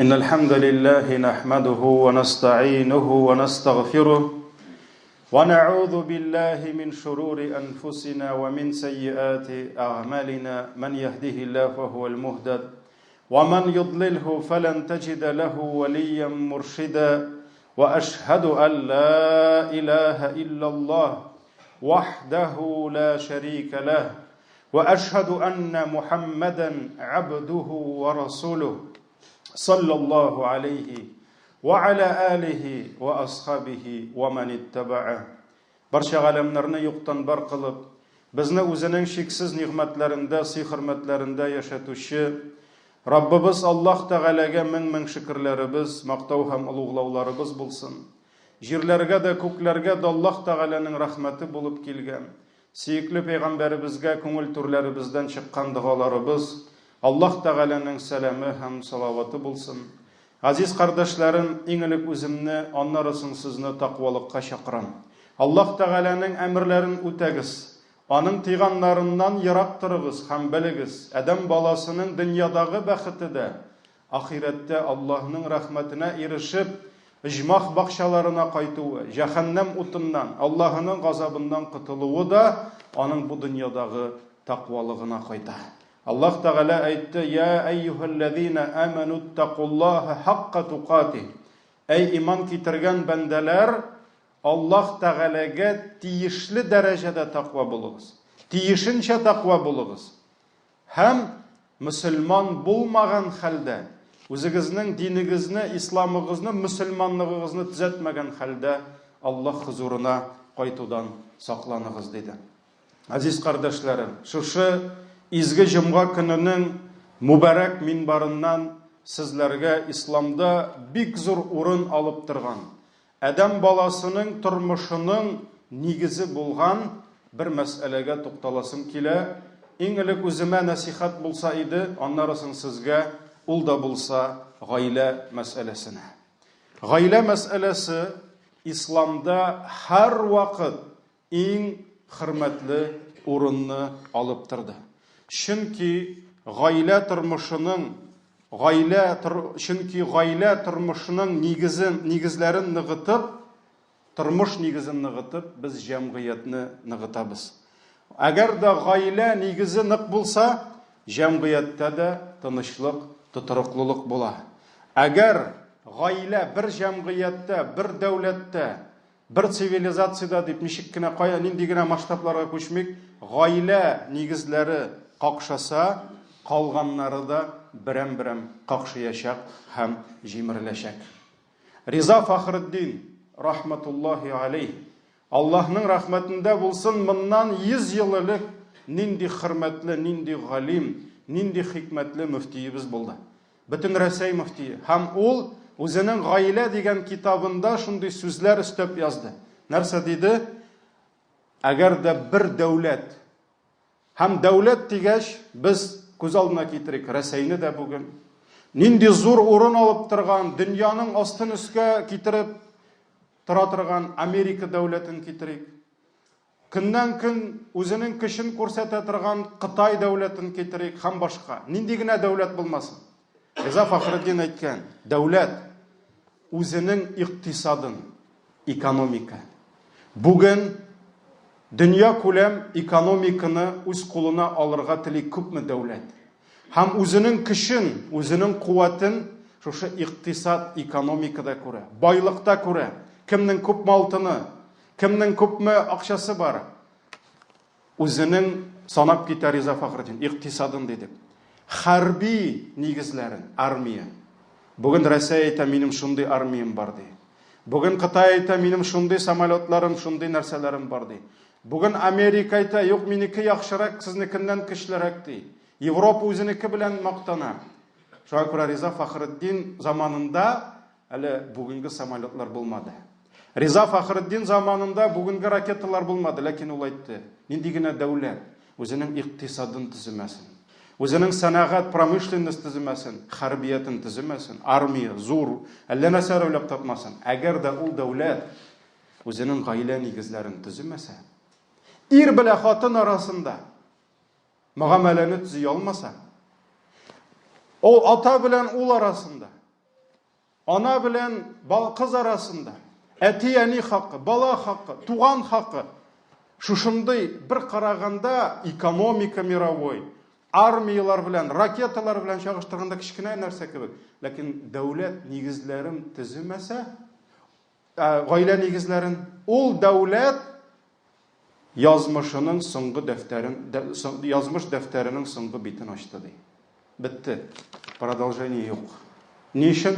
إن الحمد لله نحمده ونستعينه ونستغفره ونعوذ بالله من شرور أنفسنا ومن سيئات أعمالنا من يهده الله فهو المهتد ومن يضلله فلن تجد له وليا مرشدا وأشهد أن لا إله إلا الله وحده لا شريك له وأشهد أن محمدا عبده ورسوله صلى الله عليه وعلى آله وأصحابه ومن اتبعه Барча галәмнәрне юктан бар кылып, безне үзенең чиксез нигъмәтләрендә, сый-хөрмәтләрендә яшәтүче Раббыбыз Аллаһ Тәгаләгә мең-мең шөкерләребез, мактау һәм олуглауларыбыз булсын. Җирләргә дә, күкләргә дә Аллаһ Тәгаләнең рәхмәте булып килгән. Сөекле пәйгамбәребезгә күңел түрләребездән чыккан догаларыбыз, Аллаһ Тәгаләнең сәламе һәм салаваты булсын. Газиз кардәшләрем, иң элек үземне, аннары соң сезне таквалыкка чакырам. Аллаһ Тәгаләнең әмерләрен үтәгез, Аның тыйганнарыннан ерак торыгыз һәм белегез, адәм баласының дөньядагы бәхете дә, Ахирәттә Аллаһның рәхмәтенә ирешеп, оҗмах бакчаларына кайтуы, җәһәннәм утыннан, Аллаһының газабыннан котылуы да аның бу дөньядагы тәкъвалыгына кайта. Аллаһ Тәгалә әйтте, Я әйюһәлләзина әмәнүттәкуллаһа хакка тукатих. Әй иман китергән бәндәләр, Аллаһ Тәгаләгә тиешле дәрәҗәдә тәкъва булыгыз. Тиешенчә тәкъва булыгыз. Һәм мөселман булмаган хәлдә, үзегезнең динегезне, исламыгызны, мөселманлыгыгызны төзәтмәгән хәлдә Аллаһ хозурына кайтудан сакланыгыз, диде. Газиз кардәшләрем, шушы изге җомга көненең мөбарәк минбарыннан сезләргә исламда бик зур урын алып торган, Адәм баласының тормышының нигезе булган бер мәсьәләгә тукталасым килә. Иң элек үземә нәсыйхәт булса иде, аннары соң сезгә, ул да булса гаилә мәсьәләсенә. Гаилә мәсьәләсе исламда һәрвакыт иң хөрмәтле урынны алып торды. Чөнки гаилә тормышының гаилә чөнки гаилә тормышының нигезен, нигезләрен ныгытып, тормыш нигезен ныгытып, без җәмгыятьне ныгытабыз. Әгәр дә гаилә нигезе нык булса, җәмгыятьтә дә тынычлык, тотрыклылык була. Әгәр гаилә бер җәмгыятьтә, бер дәүләттә Бер цивилизациядә дип ничек кенә, кая, нинди генә масштабларга күчмик, гаилә нигезләре какшаса, калганнары да берәм-берәм какшыячак һәм җимереләчәк. Риза Фахретдин, рахматуллаһи алейһ, Аллаһның рәхмәтендә булсын, моннан 100 ел элек нинди хөрмәтле, нинди галим, нинди хикмәтле мөфтиебез булды. Бөтен Рәсәй мөфтие. Һәм ул үзенең Гаилә дигән китабында шундый сүзләр өстәп язды. Нәрсә диде? Әгәр дә бер дәүләт һәм дәүләт дигәч, без күз алдына китерик Рәсәйне дә бүген. Нинди зур урын алып торган, дөньяның астын өскә китереп тора торган Америка дәүләтен китерик. Көннән-көн үзенең көчен күрсәтә торган Кытай дәүләтен китерик һәм башка. Нинди генә дәүләт булмасын. Риза Фахретдин әйткән, дәүләт үзенең икътисадын, экономика. Бүген дөнья күләм экономиканы үз кулына алырга тели күпме дәүләт. Һәм үзенең көчен, үзенең куәтен шушы икътисад, экономикада күрә, байлыкта күрә. Кемнең күпме алтыны, Кемнең күпме акчасы бар? Үзенең санап китә Риза Фахретдин, икътисадын диде. Хәрби нигезләрен, армия. Бүген Рәсәй әйтә, минем шундый армиям бар ди. Бүген Кытай әйтә, минем шундый самолетларым, шундый нәрсәләрем бар ди. Бүген Америка әйтә, юк, минеке яхшырак, сезнекеннән көчлерәк ди. Европа үзенеке белән мактана. Шуңа күрә Риза Фахретдин заманында Әле бүгенге самолетлар булмады. Риза Фахретдин заманында бүгенге ракеталар булмады, ләкин ул әйтте, нинди генә дәүләт үзенең икътисадын төземәсен, үзенең сәнәгать, промышленность төземәсен, хәрбиятен төземәсен, армия зур, әллә нәрсәләр уйлап тапмасын, әгәр дә ул дәүләт үзенең гаилә нигезләрен төземәсә, ир белән хатын арасында мөгамәләне төзи алмаса, ул ата белән ул арасында. Ана белән кыз арасында, әти-әни хакы, бала хакы, туган хакы. Шушындый бер караганда экономика мировой, армияләр белән, ракеталар белән чагыштырганда кечкенә нәрсә кебек. Ләкин дәүләт нигезләрен төземәсә, гаилә нигезләрен, ул дәүләт язмышының соңгы дәфтәрен, язмыш дәфтәренең соңгы битен ачты ди. Бетте. Продолжение юк. Ни өчен?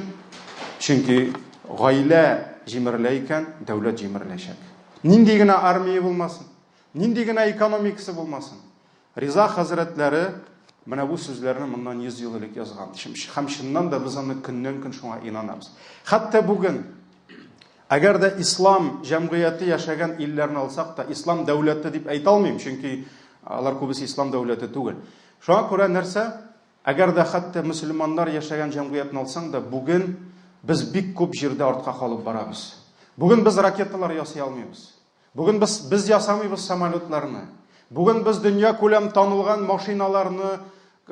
Чөнки гаилә җимерелә икән, дәүләт җимереләчәк. Нинди генә армия булмасын, нинди генә экономикасы булмасын. Риза хәзрәтләре менә бу сүзләрне моннан 100 ел элек язган. Һәм чыннан да без аны көннән-көн шуңа инанабыз. Хәтта бүген Әгәр дә ислам җәмгыяте яшәгән илләрне алсак та, ислам дәүләте дип әйтә алмыйм, чөнки алар күбесе ислам дәүләте түгел. Шуңа күрә нәрсә? Әгәр дә хәтта мөселманнар яшәгән җәмгыятьне алсаң да, бүген без бик күп җирдә артка калып барабыз. Бүген без ракеталар ясый алмыйбыз. Бүген без без ясамыйбыз самолетларны. Бүген без дөнья күләм танылган машиналарны,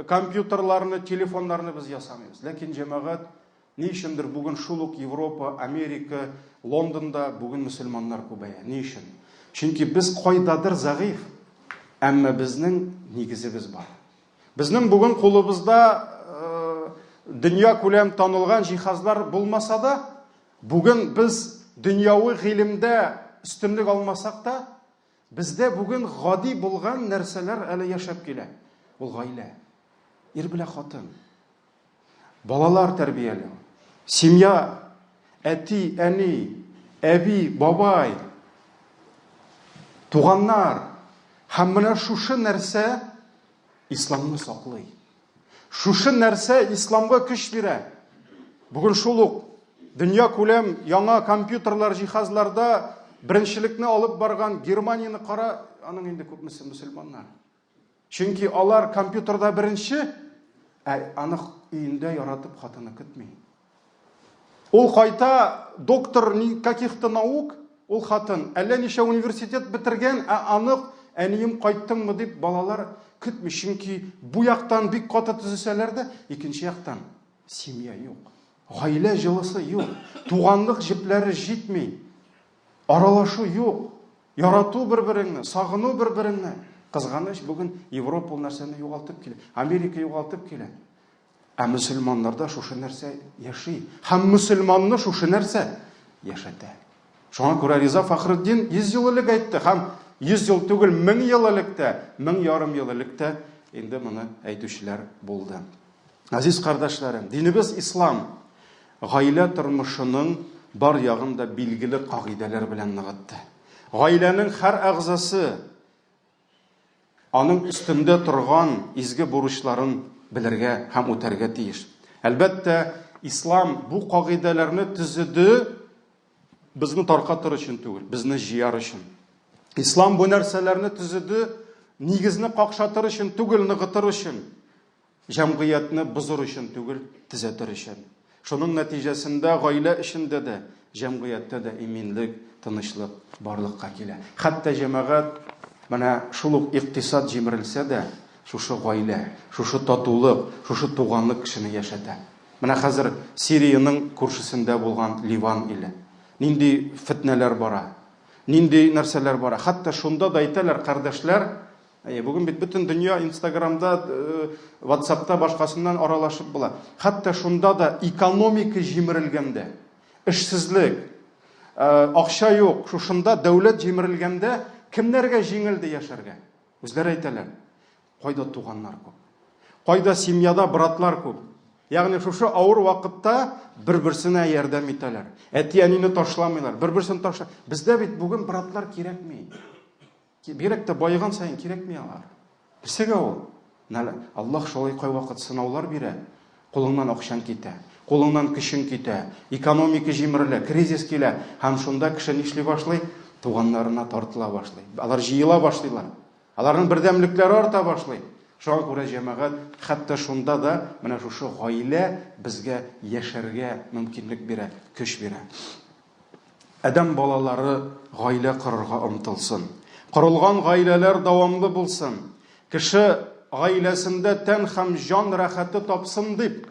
компьютерларны, телефоннарны без ясамыйбыз. Ләкин җәмәгать Ни өчендер бүген шул ук Европа, Америка, Лондонда бүген мөселманнар күбәя. Ни өчен? Чөнки без кайдадыр зәгыйфь, әмма безнең нигезебез бар. Безнең бүген кулыбызда э, дөнья күләм танылган җиһазлар булмаса да, бүген без дөньяви гыйлемдә өстенлек алмасак та, бездә бүген гади булган нәрсәләр әле яшәп килә. Ул гаилә. Ир белән хатын. Балалар тәрбияләү. Семья, әти, әни, әби, бабай, туганнар. Һәм менә шушы нәрсә исламны саклый. Шушы нәрсә исламга көч бирә. Бүген шул ук дөнья күләм яңа компьютерлар, җиһазларда беренчелекне алып барган Германияне кара, аның инде күпмесе мөселманнар. Чөнки алар компьютерда беренче, ә аны өендә яратып хатыны көтми. Ул кайта доктор каких-то наук, ул хатын әллә ничә университет бетергән, ә аны әнием кайттыңмы дип балалар көтми. Чөнки бу яктан бик каты төзесәләр дә, икенче яктан семья юк. Гаилә җылысы юк. Туганлык җепләре җитми. Аралашу юк. Ярату бер-береңне, сагыну бер-береңне. Кызганыч, бүген Европа ул нәрсәне югалтып килә, Америка югалтып килә. Ә мөселманнарда шушы нәрсә яши. Һәм мөселманны шушы нәрсә яшәтә. Шуңа күрә Риза Фахретдин 100 ел элек әйтте һәм 100 ел түгел, 1000 ел элек тә, 1500 ел элек тә инде моны әйтүчеләр булды. Газиз кардәшләрем, динебез ислам гаилә тормышының бар ягын да билгеле кагыйдәләр белән ныгытты. Гаиләнең һәр әгъзасы аның өстендә торган изге бурычларын белергә һәм үтәргә тиеш. Әлбәттә, ислам бу кагыйдәләрне төзеде, безне таркатыр өчен түгел, безне җыяр өчен. Ислам бу нәрсәләрне төзеде, нигезне какшатыр өчен түгел, ныгытыр өчен. Җәмгыятьне бозыр өчен түгел, төзәтер өчен. Шуның нәтиҗәсендә гаилә эчендә дә, җәмгыятьтә дә иминлек, тынычлык барлыкка килә. Хәтта җәмәгать, менә шул ук икътисад җимерелсә дә, шушы гаилә, шушы татулык, шушы туганлык кешене яшәтә. Менә хәзер Сириянең күршесендә булган Ливан иле. Нинди фетнәләр бара, нинди нәрсәләр бара. Хәтта шунда да әйтәләр, кардәшләр, Әйе, бүген бит бөтен дөнья Инстаграмда, Ватсапта башкасыннан аралашып була. Хәтта шунда да экономика җимерелгәндә, эшсезлек, акча юк, шушында дәүләт җимерелгәндә кемнәргә җиңелде яшәргә? Үзләре әйтәләр. Кайда туганнар күп? Кайда семьяда братлар күп? Ягъни шушы авыр вакытта бер-берсенә ярдәм итәләр. Әти-әнине ташламыйлар, бер-берсен ташла. Бездә бит бүген братлар кирәкми. Бигрәк тә баеган саен кирәкми алар. Нәрсәгә ул? Аллаһ шулай кайвакыт сынаулар бирә. Кулыңнан акчаң китә, кулыңнан көчең китә, экономика җимерелә, кризис килә. Һәм шунда кеше нишли башлый? Туганнарына тартыла башлый. Алар җыела башлыйлар. Аларның бердәмлекләре арта башлый. Шуңа күрә җәмәгать, хәтта шунда да менә шушы гаилә безгә яшәргә мөмкинлек бирә, көч бирә. Адәм балалары гаилә корырга омтылсын. Корылган гаиләләр дәвамлы булсын. Кеше гаиләсендә тән һәм җан рәхәте тапсын дип,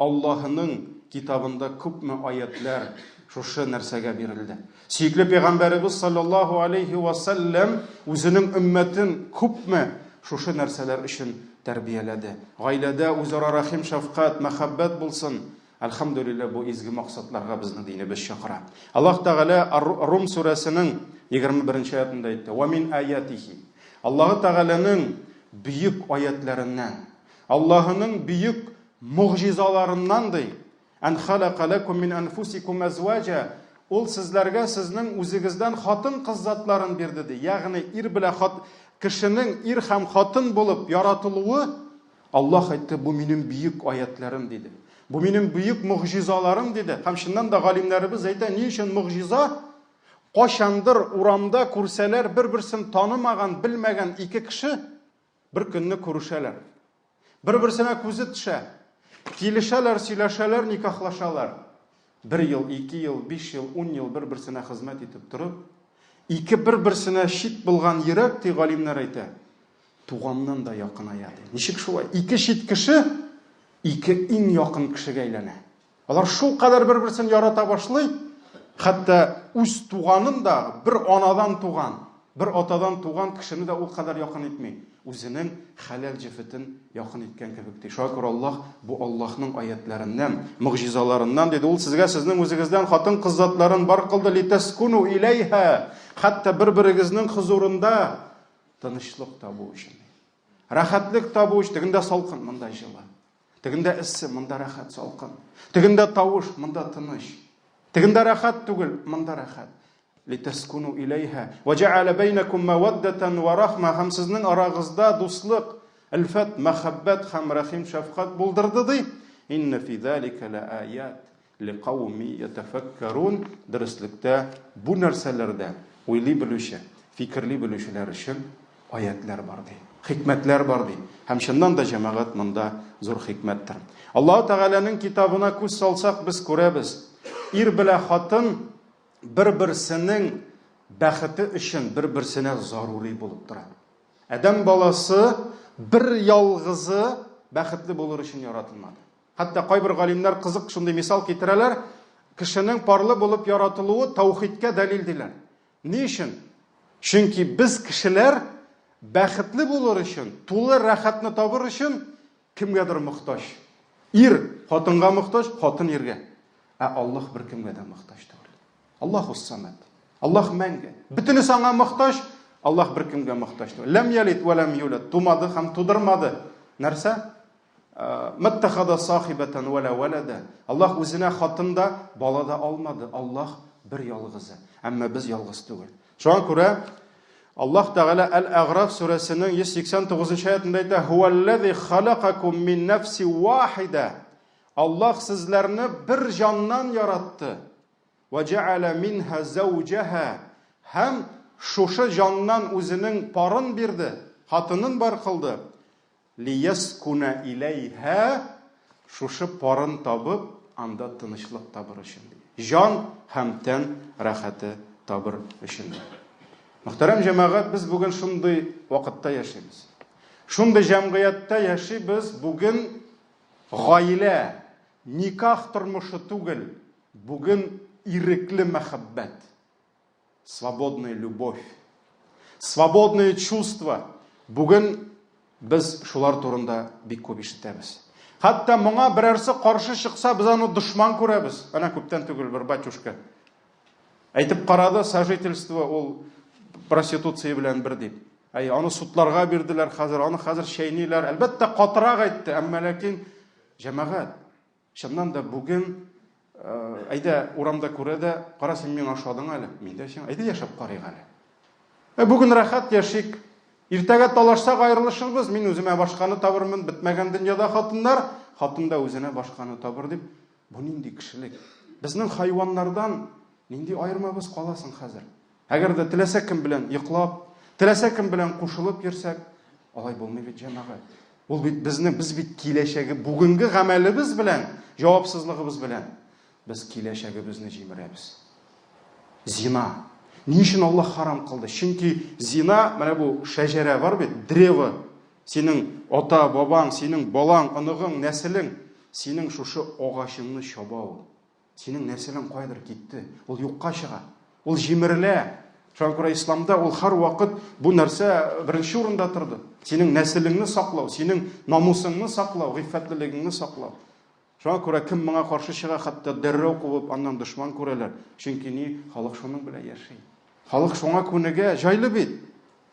Аллаһының китабында күпме аятлар шушы нәрсәгә бирелде. Сөекле пәйгамбәребез саллаллаһу алейхи ва саллям үзенең өммәтен күпме шушы нәрсәләр өчен тәрбияләде. Гаиләдә үзара рәхим, шәфкать, мәхәббәт булсын. Әлхәмдүлилләһ, бу изге максатларга безнең динебез чакыра. Аллаһ Тәгалә Ар-Рум сүрәсенең 21 нче аятында әйтте: "Ва мин аятихи". Аллаһ Тәгаләнең бөек аятләреннән, Аллаһының бөек могҗизаларыннан ди, Ан халака лакум мин анфусикум азваҗа, ул сезләргә сезнең үзегездән хатын-кыз затларын бирде ди. Ягъни ир белән хат кешенең ир һәм хатын булып яратылуы Аллаһ әйтте, бу минем бөек аятларым диде. Бу минем бөек могҗизаларым диде. Һәм чыннан да галимнәребез әйтә, ни өчен могҗиза? Кайчандыр урамда күрсәләр, бер-берсен танымаган, белмәгән ике кеше бер көнне күрешәләр. Бер-берсенә күзе төшә. Килешәләр, сөйләшәләр, никахлашалар. Бер ел, ике ел, биш ел, ун ел бер-берсенә хезмәт итеп торып, ике бер-берсенә чит булган йөрәк, ди галимнәр әйтә, туганнан да якыная ди. Ничек шулай? Ике чит кеше ике иң якын кешегә әйләнә. Алар шул кадәр бер-берсен ярата башлый, хәтта үз туганын да бер анадан туган, бер атадан туган кешене дә ул кадәр якын итми. Үзенең хәләл җефетен якын иткән кебек ди. Шуңа күрә Аллаһ бу Аллаһның аятләреннән, могҗизаларыннан диде. Ул сезгә сезнең үзегездән хатын-кыз затларын бар кылды, литаскуну иләйһа, хәтта бер-берегезнең хозурында Тынычлык табу өчен. Рәхәтлек табу өчен. Тегендә салкын, монда җылы. Тегендә эссе, монда рәхәт, салкын. Тегендә тавыш, монда тыныч. Тегендә рәхәт түгел, монда рәхәт. Литаскуну иләйһа ва җәалә бәйнәкум мәвәддәтән ва рахма һәм сезнең арагызда дуслык, әлфәт, мәхәббәт һәм рәхим шәфкать булдырды ди. Инна фи залика лааят. Ликауми ятәфәккәрун, дөреслектә, бу нәрсәләрдә уйлый белүче, фикерли белүчеләр өчен аятьләр бар, ди. Хикмәтләр бар, ди. Һәм чыннан да, җәмәгать, монда зур хикмәттер. Аллаһу Тәгаләнең китабына күз салсак, без күрәбез, ир белә хатын бер-берсенең бәхете өчен бер-берсенә зарури булып тора. Адәм баласы бер ялгызы бәхетле булыр өчен яратылмады. Хәтта кайбер галимнәр кызык шундый мисал китерәләр, кешенең парлы булып яратылуы таухидкә дәлил диләр. Ни өчен? Чөнки без кешеләр бәхетле булыр өчен, тулы рәхәтне табыр өчен кемгәдер мохтаҗ. Ир хатынга мохтаҗ, хатын иргә. Ә Аллаһ беркемгә дә мохтаҗ түгел. Аллаһу самад. Аллаһ мәңге. Бөтенесе аңа мохтаҗ, Аллаһ беркемгә мохтаҗ түгел. Ләм ялид вә ләм юлад. Тумады һәм тудырмады. Нәрсә? Маттахада сахибатан вәлә вәләдә. Аллаһ үзенә хатын да, бала да алмады. Аллаһ бер ялгызы. Әмма без ялгыз түгел. Шуңа күрә Аллаһ Тәгалә Әл-Әгъраф сүрәсенең 189 аятында әйтә: "Һуәлләзи халакакум мин нафси вахида". Аллаһ сезләрне бер җаннан яратты. Ва җәалә минһа зәүҗәһә. Һәм шушы җаннан үзенең парын бирде, хатынын бар кылды. Лияскуна иләйһә, шушы парын табып, анда тынычлык табыр өчен. Җан һәм тән рәхәте табыр өчен. Мөхтәрәм җәмәгать, без бүген шундый вакытта яшибез. Шундый җәмгыятьтә яшибез, бүген гаилә, никах тормышы түгел, бүген ирекле мәхәббәт. Свободная любовь. Свободное чувство. Бүген без шулар турында бик күп ишетәбез. Хәтта моңа берәрсе каршы чыкса, без аны дошман күрәбез. Әнә күптән түгел бер батюшка әйтеп карады, сожительство ул проституция белән бер дип. Әй, аны судларга бирделәр хәзер, аны хәзер чәйниләр. Әлбәттә, катырак әйтте, әмма ләкин җәмәгать Чыннан да бүген әйдә урамда күрә дә, кара син миңа ошадың әле, мин дә сиңа, әйдә яшәп карыйк әле. Ә бүген рәхәт яшик. Иртәгә талашсак аерылышырбыз, мин үземә башканы табырмын, бетмәгән дөньяда хатыннар, хатын да үзенә башканы табыр дип. Бу нинди кешелек? Безнең хайваннардан нинди аермабыз кала соң хәзер? Әгәр дә теләсә кем белән йоклап, теләсә кем белән кушылып йөрсәк, алай булмый бит, җәмәгать. Ул бит безне, без бит киләчәге, бүгенге гамәлебез белән, җавапсызлыгыбыз белән без киләчәгебезне җимерәбез. Зина. Ни өчен Аллаһ харам кылды? Чөнки зина, менә бу шәҗәрә бар бит, древо. Синең ата, бабаң, синең балаң, оныгың, нәселең. Синең шушы агачыңны чаба ул. Синең нәселең каядыр китте. Ул юкка чыга. Ул җимерелә. Шуңа күрә исламда ул һәрвакыт бу нәрсә беренче урында торды. Синең нәселеңне саклау, синең намусыңны саклау, гыйффәтлелегеңне саклау. Шуңа күрә кем моңа каршы чыга, хәтта дәррәү кубып аннан дошман күрәләр. Чөнки ни, халык шуның белән яши. Халык шуңа күнегә, җайлы бит.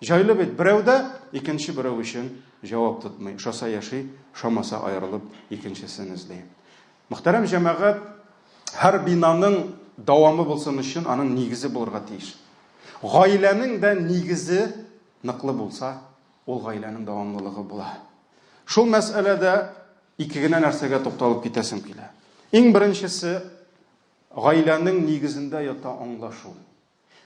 Җайлы бит, берәү дә икенче берәү өчен җавап тотмый. Ошаса яши, ошамаса аерылып, икенчесен эзли. Мөхтәрәм җәмәгать, һәр бинаның дәвамы булсын өчен аның нигезе булырга тиеш. Гаиләнең дә нигезе ныклы булса, ул гаиләнең дәвамлылыгы була. Шул мәсьәләдә ике генә нәрсәгә тукталып китәсем килә. Иң беренчесе, гаиләнең нигезендә ята аңлашу.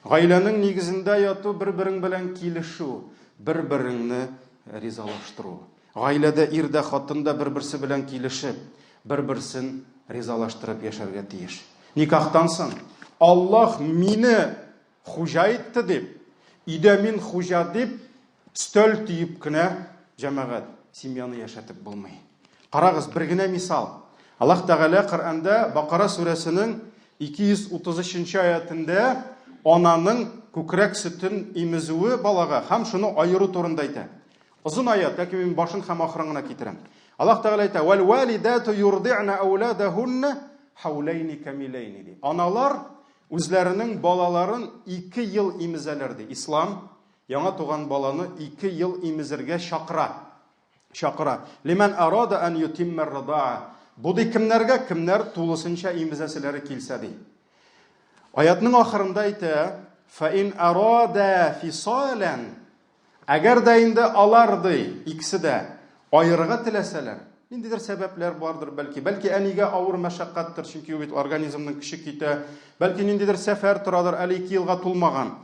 Гаиләнең нигезендә яту бер-берең белән килешү, бер-береңне ризалаштыру. Гаиләдә ир дә, хатын да бер-берсе белән килешеп, бер-берсен ризалаштырып яшәргә тиеш. Никахтан соң Аллаһ мине хуҗа итте дип, өйдә мин хуҗа дип, өстәл төеп кенә, җәмәгать, семьяны яшәтеп булмый. Карагыз, бер генә мисал. Аллаһ Тәгалә Коръәндә Бакара сүрәсенең 233 нче аятендә ананың күкрәк сөтен имезүе балага һәм шуны аеру турында әйтә. Озын аят, ләкин мин башын һәм ахырын гына китерәм. Аллаһ Тәгалә әйтә: "Вәл валидату юрди'на ауладахунна хавлайни камилайни" ди. Аналар үзләренең балаларын 2 ел имезәләр ди. Ислам яңа туган баланы 2 ел имезергә чакыра. Чакыра. Лимән арада ан ютимма ридаа. Бу ди кемнәргә, кемнәр тулысынча имезәселәре килсә ди. Аятның ахырында әйтә, фа ин арада фисалан. Әгәр дә инде алар ди, икесе дә аерырга теләсәләр, ниндидер сәбәпләр бардыр бәлки, бәлки әнигә авыр мәшәкатьтер, чөнки бит организмның көче китә, бәлки ниндидер сәфәр торадыр, әле 2 елга тулмаган.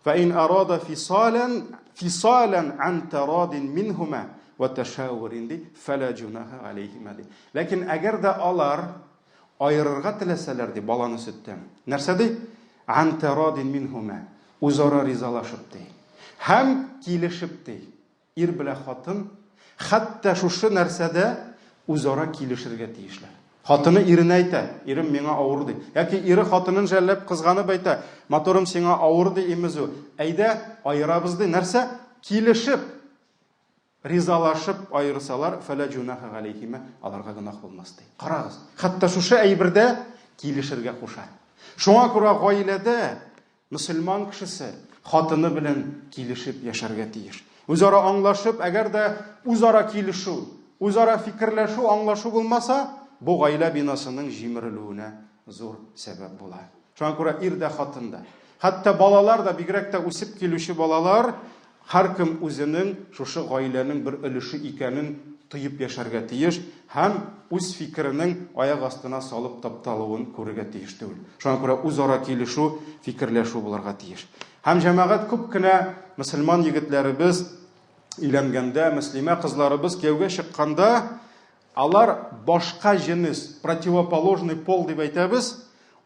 Фәин арада фисалән, фисалән ан тарадин минһума ва ташавурин ди, фәлә җунаһа алейһима ди. Ләкин әгәр дә алар аерырга теләсәләр ди баланы сөттән. Нәрсә ди? Ан тарадин минһума. Үзара ризалашып ди. Һәм килешеп ди. Ир белә хатын хәтта шушы нәрсәдә үзара килешергә тиешләр. Хатыны иренә әйтә, ирем миңа авыр ди. Яки ире хатынын жәлләп, кызганып әйтә, матурым сиңа авыр ди имезү. Әйдә, аерабыз ди. Нәрсә? Килешеп, ризалашып аерсалар, фәлә җунаһа галәйһимә, аларга гөнаһ булмас ди. Карагыз, хәтта шушы әйбердә килешергә куша. Шуңа күрә гаиләдә Мөселман кешесе хатыны белән килешеп яшәргә тиеш. Үзара аңлашып, әгәр дә үзара килешү, үзара фикерләшү, аңлашу булмаса, бу гаилә бинасының җимерелүенә зур сәбәп була. Шуңа күрә ир дә, хатын да, хәтта балалар да, бигрәк тә үсеп килүче балалар, Һәркем үзенең шушы гаиләнең бер өлеше икәнен тоеп яшәргә тиеш һәм үз фикеренең аяк астына салып тапталуын күрергә тиеш түгел. Шуңа күрә үзара килешү, фикерләшү булырга тиеш. Һәм җәмәгать күп кенә мөселман егетләребез өйләнгәндә, мөслимә кызларыбыз кияүгә чыкканда, алар башка җенес, противоположный пол дип әйтәбез,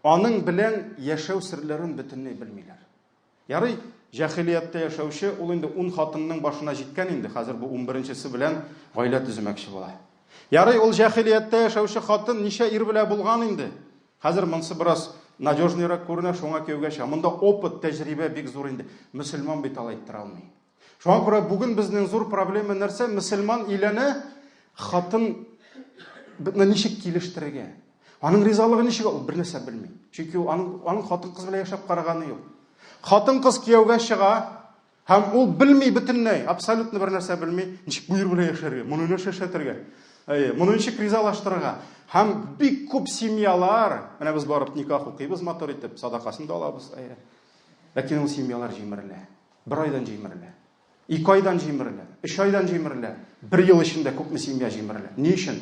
аның белән яшәү серләрен бөтенләй белмиләр. Ярый, җәһилияттә яшәүче, ул инде ун хатынның башына җиткән инде, хәзер бу унберенчесе белән гаилә төземәкче була. Ярый, ул җәһилияттә яшәүче хатын ничә ир белән булган инде. Хәзер монысы бераз надежныйрак күренә, шуңа кияүгә чыга. Монда опыт, тәҗрибә бик зур инде. Мөселман бит алай иттерә алмый. Шуңа күрә бүген безнең зур проблема нәрсә? Мөселман өйләнә, хатын бетне ничек килештерергә? Аның ризалыгы ничек? Ул бер нәрсә белми. Чөнки ул аның, аның хатын-кыз белән яшәп караганы юк. Хатын-кыз кияүгә чыга һәм ул белми бөтенләй, абсолютно бер нәрсә белми, ничек бу ир белән яшәргә, моны нәрсә эшләтергә, әйе, моны ничек ризалаштырырга. Һәм бик күп семьялар, менә без барып никах укыйбыз матур итеп, садакасын да алабыз, әйе. Ләкин ул семьялар җимерелә. Бер айдан җимерелә. Ике айдан җимерелә. Өч айдан җимерелә. Бер ел эчендә күпме семья җимерелә. Ни өчен?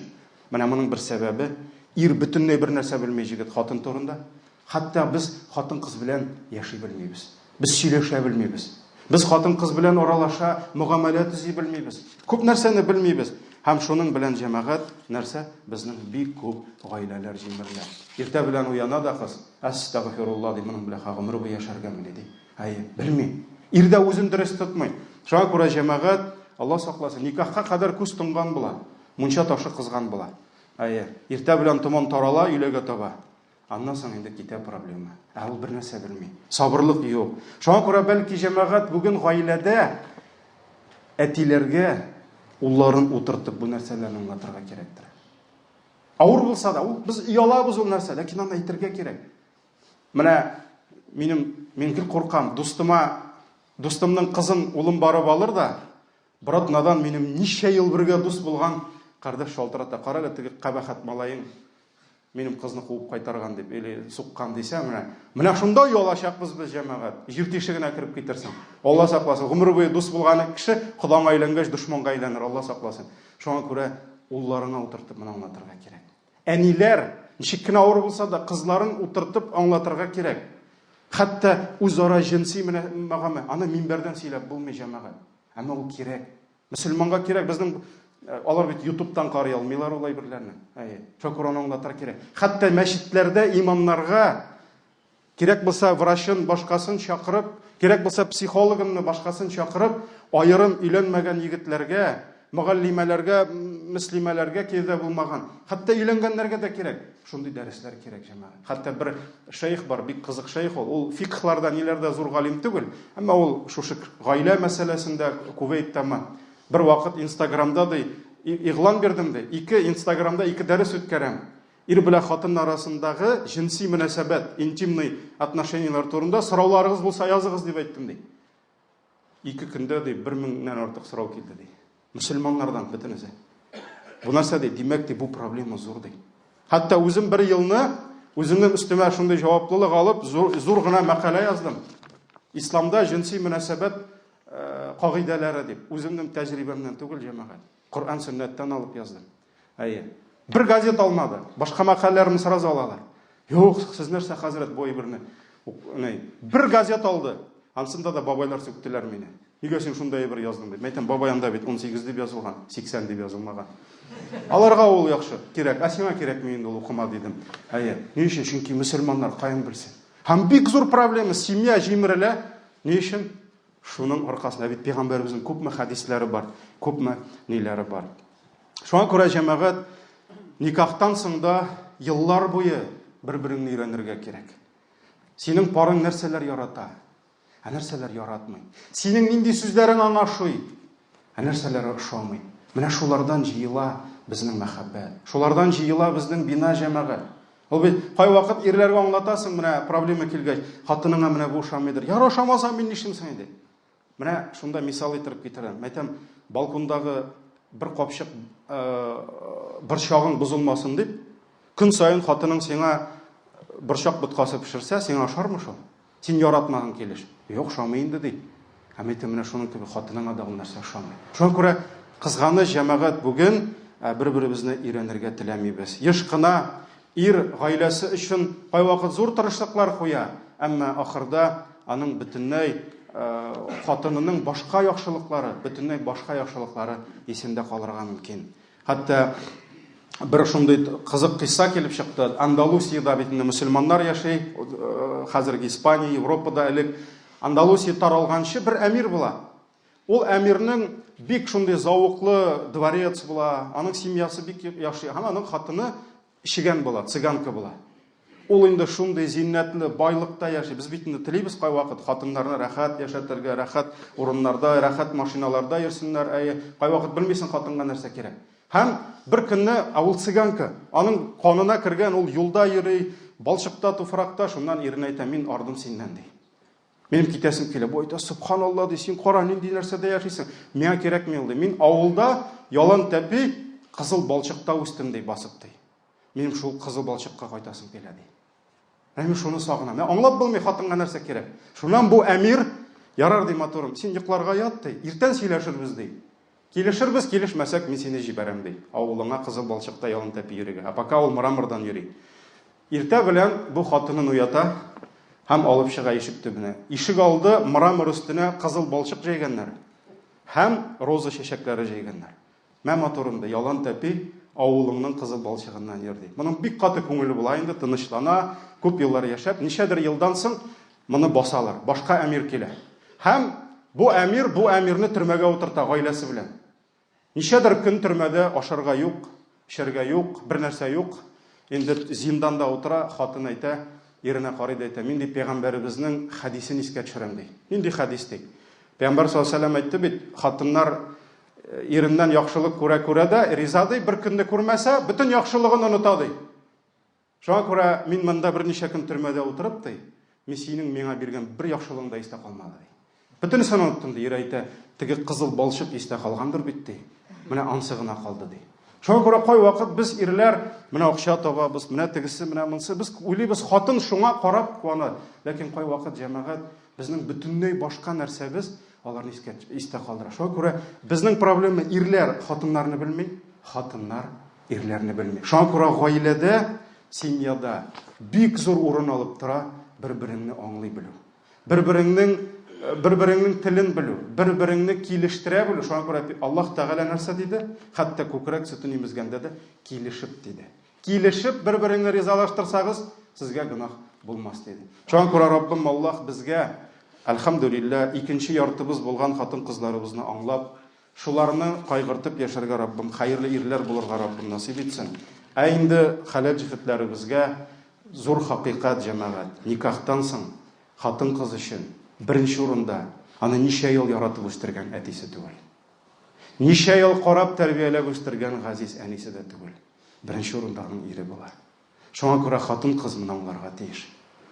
Менә моның бер сәбәбе, ир бөтенләй бер нәрсә белми җегет хатын турында. Хәтта без хатын-кыз белән яши белмибез. Без сөйләшә белмибез. Без хатын-кыз белән аралаша, мөгамәлә төзи белмибез. Күп нәрсәне белмибез. Һәм шуның белән җәмәгать нәрсә? Безнең бик күп гаиләләр җимерелә. Иртә белән уяна да кыз, әстәгъфирулла ди, моның белән гомер буе яшәргәмени ди. Әйе, белми. Ир дә үзен дөрес тотмый. Шуңа күрә җәмәгать, Алла сакласын, никахка кадәр күз тонган була, мунча ташы кызган була. Әйе, иртә белән томан тарала өйләгә таба. Аннан соң инде китә проблема. Ә ул бер нәрсә белми. Сабырлык юк. Шуңа күрә бәлки җәмәгать бүген гаиләдә әтиләргә улларын утыртып бу нәрсәләрне аңлатырга кирәктер. Авыр булса да, ул без оялабыз ул нәрсә, ләкин аны әйтергә кирәк. Менә минем мин гел куркам, дустыма дустымның кызын улым барып алыр да, Брат надан минем ничә ел бергә дус булган кардәш шалтырата, кара әле теге кабахәт малаең минем кызны куып кайтарган дип или суккан дисә, менә менә шунда оялачакбыз без, җәмәгать. Җир тишегенә кереп китерсең. Алла сакласын. Гомер буе дус булган кеше кодаңа әйләнгәч дошманга әйләнер, Алла сакласын. Шуңа күрә улларыңа утыртып моны аңлатырга кирәк. Әниләр, ничек кенә авыр булса да, кызларын утыртып аңлатырга кирәк. Хәтта үзара җенси мәгамә, аны минбәрдән сөйләп булмый, җәмәгать. Әмма ул кирәк. Мөселманга кирәк. Безнең э, алар бит ютубтан карый алмыйлар ул әйберләрне. Әйе. Шуңа күрә аңлатырга кирәк. Хәтта мәчетләрдә имамнарга кирәк булса врачын, башкасын чакырып, кирәк булса психологын, башкасын чакырып, аерым өйләнмәгән егетләргә, мөгаллимәләргә, мөслимәләргә кирәк булмаган. Хәтта өйләнгәннәргә дә кирәк. Шундый дәресләр кирәк, җәмәгать. Хәтта бер шәех бар, бик кызык шәех ул. Ул фикхларда, ниләрдә зур галим түгел, әмма ул шушы гаилә мәсьәләсендә Кувейттамы бер вакыт Инстаграмда ди, игълан бирдем ди. Ике Инстаграмда ике дәрес үткәрәм. Ир белән хатын арасындагы җенси мөнәсәбәт, интимный отношениеләр турында сорауларыгыз булса языгыз дип әйттем ди. Ике көндә, ди, бер меңнән артык сорау килде, ди. Мөселманнардан бөтенесе. Бу нәрсә, ди? Димәк, ди, бу проблема зур, ди. Хәтта үзем бер елны үземнең өстемә шундый җаваплылык алып, зур, зур гына мәкалә яздым. Исламда җенси мөнәсәбәт э, кагыйдәләре дип, үземнең тәҗрибәмнән түгел, җәмәгать. Коръән сөннәттән алып яздым. Әйе. Бер газет алмады. Башка мәкаләләрне сразу алалар. Юк, сез нәрсә, хәзрәт, бу әйберне? Бер газет алды. Ансында да бабайлар сүктеләр мине. Нигә син шундай әйбер яздың дип. Мәйтәм, бабай анда бит 18 дип язылган, 80 дип язылмаган. Аларга ул яхшы, кирәк. Ә сиңа кирәкме инде ул укыма дидем. Әйе. Ни өчен? Чөнки мөселманнар каян белсен. Һәм бик зур проблема, семья җимерелә. Ни өчен? Шуның аркасында бит пәйгамбәребезнең күпме хәдисләре бар, күпме ниләре бар. Шуңа күрә җәмәгать никахтан соң да еллар буе бер-береңне өйрәнергә кирәк. Синең парың нәрсәләр ярата, ә нәрсәләр яратмый. Синең нинди сүзләрең аңа ошый, ә нәрсәләре ошамый. Менә шулардан җыела безнең мәхәббәт. Шулардан җыела безнең бина җәмәгать. Ул бит кайвакыт ирләргә аңлатасың, менә проблема килгәч, хатыныңа менә бу ошамыйдыр. Яр ошамаса мин нишлим соң инде? Менә шунда мисал итеп китерәм. Әйтәм, балкондагы бер капчык борчагың бозылмасын дип, көн саен хатының сиңа борчак боткасы пешерсә, сиңа ошармы шул? Син яратмаган килеш. Юк, ошамый инде, ди. Ә мин әйтәм, менә шуның кебек хатыныңа да ул нәрсә ошамый. Шуңа күрә кызганыч җәмәгать бүген бер-беребезне өйрәнергә теләмибез. Еш кына ир гаиләсе өчен кайвакыт зур тырышлыклар куя, әмма ахырда аның бөтенләй хатынының башка яхшылыклары, бөтенләй башка яхшылыклары исендә калырга мөмкин. Хәтта бер шундый кызык кыйсса килеп чыкты. Андалусиядә бит инде мөселманнар яши, э, хәзерге Испания, Европада элек Андалусия таралганчы бер әмир була. Ул әмирнең бик шундый зәвыклы дворец була, аның семьясы бик яхшы, һәм аның хатыны чегән була, цыганка була. Ул инде шундый зиннәтле байлыкта яши. Без бит инде телибез кайвакыт хатыннарны рәхәт яшәтергә, рәхәт урыннарда, рәхәт машиналарда йөрсеннәр. Әйе, кайвакыт белмисең хатынга нәрсә кирәк. Һәм бер көнне, ә ул цыганка, аның канына кергән, ул юлда йөри, балчыкта, туфракта, шуннан иренә әйтә, мин ардым синнән, ди. Минем китәсем килә. Бу әйтә, субханалла, ди, син кара, нинди нәрсәдә яшисең. Миңа кирәкми ул, ди. Мин авылда ялан тәпи, кызыл балчыкта үстем, ди, басып, ди. Минем шул кызыл балчыкка кайтасым килә, ди. Ә мин шуны сагынам. Ә аңлап булмый хатынга нәрсә кирәк. Шуннан бу әмир, ярар, ди, матурым, син йокларга ят, ди. Иртән сөйләшербез, ди. Килешербез, килешмәсәк, мин сине җибәрәм, ди. Авылыңа кызыл балчыкта ялан тәпи йөрергә. Ә пока ул мрамордан йөри. Иртә белән бу хатынын уята һәм алып чыга ишек төбенә. Ишек алды мрамор өстенә кызыл балчык җәйгәннәр һәм роза чәчәкләре җәйгәннәр. Мә матурым, ди, ялан тәпи авылыңның кызыл балчыгыннан йөр, ди. Моның бик каты күңеле була инде, тынычлана, күп еллар яшәп, ничәдер елдан соң моны басалар. Башка әмир килә. Һәм бу әмир бу әмирне төрмәгә утырта гаиләсе белән. Ничәдер көн төрмәдә ашарга юк, Эчәргә юк, бер нәрсә юк. Инде зинданда утыра, хатын әйтә, иренә карый да әйтә, мин ди пәйгамбәребезнең хәдисен искә төшерәм ди. Нинди хәдис ди? Пәйгамбәр саллаллаһу алейһи вәсәлләм әйтте бит, хатыннар э, иреннән яхшылык күрә-күрә дә риза ди, бер көнне күрмәсә, бөтен яхшылыгын оныта ди. Шуңа күрә мин монда берничә көн төрмәдә утырып, ди, мин синең миңа биргән бер яхшылыгың да истә калмады, ди. Бөтенесен оныттым, ди. Ир әйтә, теге кызыл балчык истә калгандыр бит, ди. Менә ансы гына калды, ди. Шуңа күрә кайвакыт без ирләр менә акча табабыз, менә тегесе, менә монысы. Без уйлыйбыз, хатын шуңа карап куана. Ләкин кайвакыт җәмәгать безнең бөтенләй башка нәрсәбез аларны искә истә калдыра. Шуңа күрә безнең проблема ирләр хатыннарны белми, хатыннар Ирләрне белми. Шуңа күрә гаиләдә, семьяда бик зур урын алып тора бер-береңне аңлый белү. Бер-береңнең э, бер-береңнең телен белү, бер-береңне килештерә белү. Шуңа күрә Аллаһ Тәгалә нәрсә диде? Хәтта күкрәк сөтен имезгәндә дә килешеп диде. Килешеп бер-береңне ризалаштырсагыз, сезгә гөнаһ булмас диде. Шуңа күрә Раббым Аллаһ безгә, әлхәмдүлилләһ, икенче яртыбыз булган хатын-кызларыбызны аңлап, Шуларны кайгыртып яшәргә Раббым, хәерле ирләр булырга Раббым насыйп итсен. Ә инде хәләл җефетләребезгә зур хакыйкать, җәмәгать, никахтан соң хатын-кыз өчен беренче урында аны ничә ел яратып үстергән әтисе түгел. Ничә ел карап тәрбияләп үстергән газиз әнисе дә түгел. Беренче урында аның ире була. Шуңа күрә хатын-кыз моны аңларга тиеш.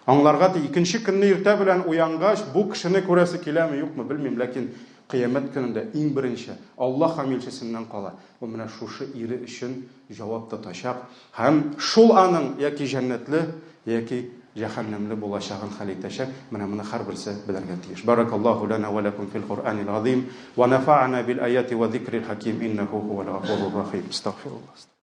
Аңларга тиеш. Икенче көнне иртә белән уянгач, бу кешене күрәсе киләме, юкмы, белмим, ләкин кыямәт көнендә иң беренче Аллаһ һәм илчесеннән кала, ул менә шушы ире өчен җавап тотачак һәм шул аның яки җәннәтле, яки җәһәннәмле булачагын хәл итәчәк. Менә моны һәрберсе белергә тиеш. Баракаллаһу лана ва лакум фил Куръанил азим ва нафа'ана бил аяти ва зикрил хаким иннаху хувал гафурур рахим. Астагфируллаһ.